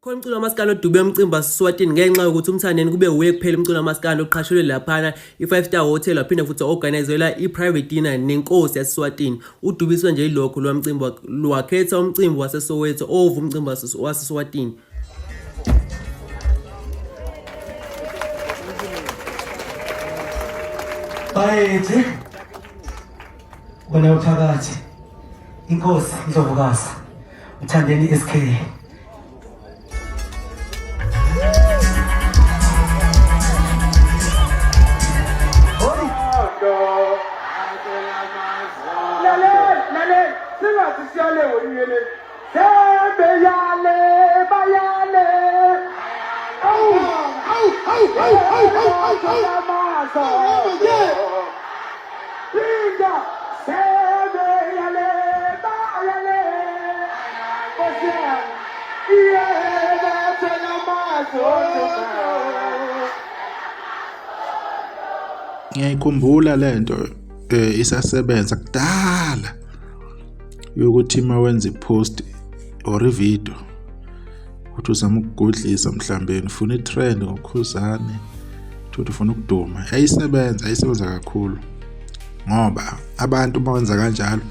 Khona umculo wamaskandi odube umcimbi waseSwatini ngenxa yokuthi uMthandeni kube wuye kuphela umculo wamaskandi oqhashelwe laphana i-Five Star Hotel waphinde futhi wa-organizelwa i-private dinner nenkosi yaseSwatini. Udubiswe nje yilokho lowa mcimbi wakhetha umcimbi waseSoweto over umcimbi waseSwatini. Bayethe wena uthakathi inkosi indlovukazi Mthandeni SK. Lalela, lalela, singathi siyale wena. Sembe yale, bayale. Awu, awu, awu, awu, awu, awu, awu. Phinda, sembe yale, bayale. Nkosi yami, yebo, thela amazondo. Ngiyayikhumbula lento isasebenza kudala yokuthi uma wenza i-post or i-video uthi uzama ukugudlisa mhlawumbe ufuna i-trend ngokhuzane uthi ufuna ukuduma yayisebenza yayisebenza kakhulu ngoba abantu uma wenza kanjalo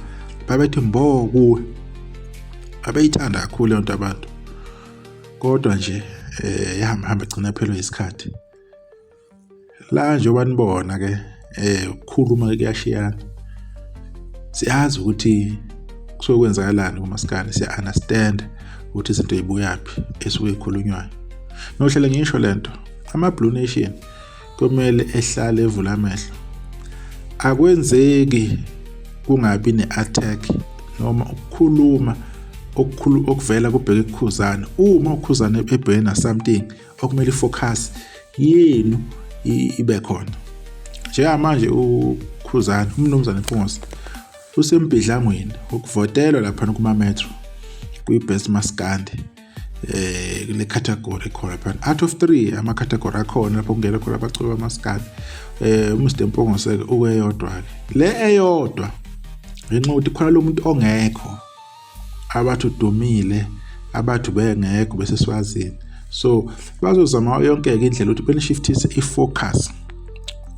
babethi mbo kuwe babeyithanda kakhulu leyo nto abantu kodwa nje yahamba hamba gcina phelwe isikhathi La njengoba nibona ke ukukhuluma ke kuyashiyana. Siyazi ukuthi kusuke kwenzakalani kumaskandi, siya-understand ukuthi izinto y'buyaphi esuke y'khulunywayo. Nohlale ngisho lento, ama-Blue Nation kumele ehlale evula amehlo. Akwenzeki kungabi ne-attack noma ukukhuluma okukhulu okuvela kubheke kuKhuzani. Uma uKhuzani ebhekene na-something okumele ifocus yenu ibe khona njengamanje uKhuzani uMnumzane Mpungose usembhidlangweni wokuvotelwa lapha kuma-metro kwi-best maskandi kule category khona lapha out of 3 ama category akhona lapho kungena khona abaculi bamaskandi uMr Mpungose ke ukweyodwa ke le eyodwa ngenxa yokuthi khona lo muntu ongekho abathi udumile abathi bengekho beseswazini so bazozama yonke-ke indlela ukuthi benishiftise i-focus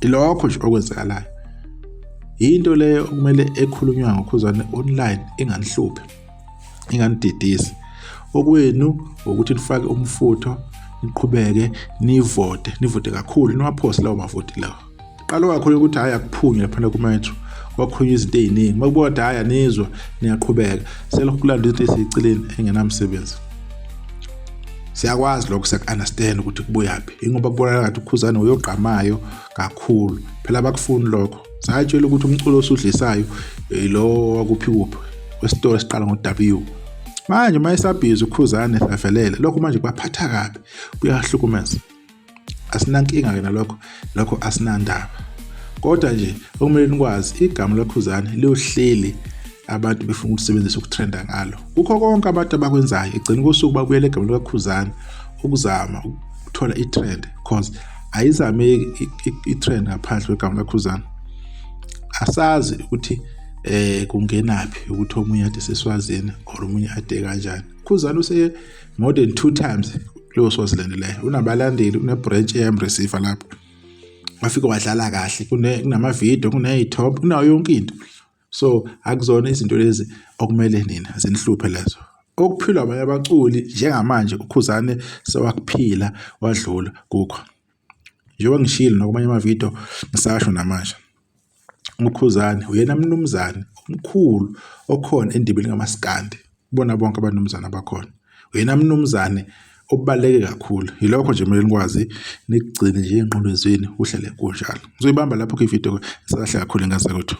ilokho nje okwenzakalayo yinto leyo okumele ekhulunywa ngokhuzane online inganihluphi inganididisi okwenu ukuthi nifake umfutho niqhubeke nivote nivote kakhulu niwaphose lawo mavoti lawo qala kakhulu ukuthi hhayi akuphunywe laphana kumetro kwakhulunywa izinto ey'ningi uma kubuka ukuthi hhayi anizwa niyaqhubeka selokhu kulanda izinto ey'seceleni engenamsebenzi siyakwazi lokho siyaku-understand ukuthi kubuyaphi ingoba kubonakala ngathi ukhuzane uyogqamayo kakhulu phela abakufuni lokho satshela ukuthi umculo osudlisayo lo wakuphi kuphi wesitolo esiqala ngo-W manje uma esabhizi ukhuzane savelele lokho manje kubaphatha kabi kuyahlukumeza asinankinga ke nalokho lokho asinandaba kodwa nje okumele nikwazi igama lakhuzane liyohleli abantu befuna ukusebenzisa ukutrenda ngalo kukho konke abantu abakwenzayo egcina kosuku babuyele egameni likakhuzane ukuzama ukuthola i-trend cause ayizameki i-trend ngaphandle kwegama lakhuzane asazi ukuthi kungenaphi ukuthi omunye ade seswazini or omunye ade kanjani Khuzani useye more than 2 times kuleyo Swaziland leyo unabalandeli une-branch eyamreceiver lapho wafike wadlala kahle kunama-video kuney'thombe kunayo yonke into so akuzona izinto lezi okumele nina zinihluphe lezo okuphilwa abanye abaculi njengamanje uKhuzane sewakuphila wadlula kukho njengoba ngishilo nakwamanye amavidiyo ngisasho namanje uKhuzani uyena mnumzane omkhulu okhona endibeni kamaskandi kubona bonke abanumzane abakhona uyena mnumzane obaluleke kakhulu yilokho nje kumele nikwazi nikugcine nje ey'ngqondweni zenu kuhlale kunjalo ngizoyibamba lapho kwividiyo sakahle kakhulu ingazakwethu.